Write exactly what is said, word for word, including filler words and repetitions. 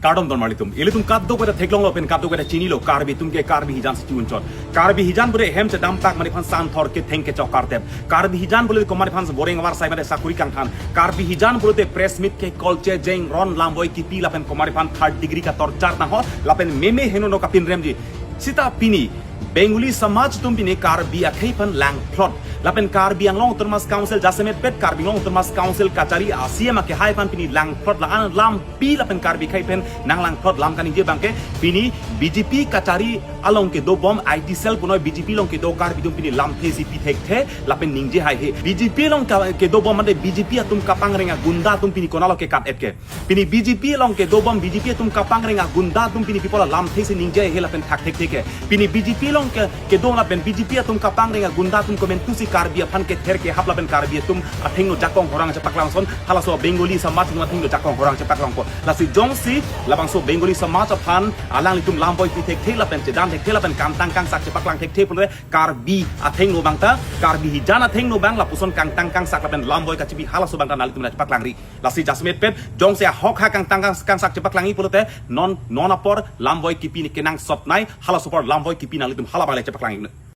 Kardom don marlitum. Ilitum kadokave ta theklonglo pen kadokave ta chinilo. Karbi atum ke Karbi hijan si chi-unchot. Karbi hijan pule hem chedamtak mane aphan santhor ketheng kechok kartep. Karbi hijan pule komat aphan boreng avarsai mane sakuri kangthan. Karbi hijan pulote press meet ke kolche jeng ron lamboi kipi lapen komat aphan third degree ka torture nangho lapen meme heno no kapinremji. Sita pini Bengali samaj atum pini Karbi akhei aphan langphlot. Lapen Karbi Anglong Autonomous Council jasemet pet Karbi Anglong Autonomous Council kachari a-C E M akehai aphan pini langphlot la-an lampi lapen Karbi akhei aphan nang langphlot lam kaningje abangke pini B J P kachari along kedobom I T cell punoi B J P along kedo Karbi atum pini lamthe si pi thekthe lapen ningje haihe. B J P along ka-, kedobom mate B J P atum kapangreng agunda atum pini konatlo kekat-et ke. Pini B J P along kedobom B J P atum kapangreng agunda atum pini pi apot la lamthe si ningje haihe lapen thak thekthe ke. Pini B J P along ke, kedobom lapen B J P atum kapangreng agunda atum komantusi Karbi aphan kether kehap lapen Karbi atum athengno jakong horang chepaklangson halaso Bengali samaj atum athengno jakong horang chepaklangpo. Lasi jongsi labangso Bengali samaj aphan alanglitum lamboi pi thekthe lapen chedan thekthe lapen kangtang kangsak chepaklang thekthe pulote Karbi athengno abang ta, Karbi hijan athengno abang lapuson kangtang kangsak lapen lamboi kachipi halaso abang ta nanglitum chepaklangri. Lasi jasemet pet jongsi ahok ha kangtang kang-, kangsak chepaklangji pulote non, non apor lamboi kipi ne kenangsot nai, halaso apor lamboi kipi nanglitum hala abang le chepaklangji.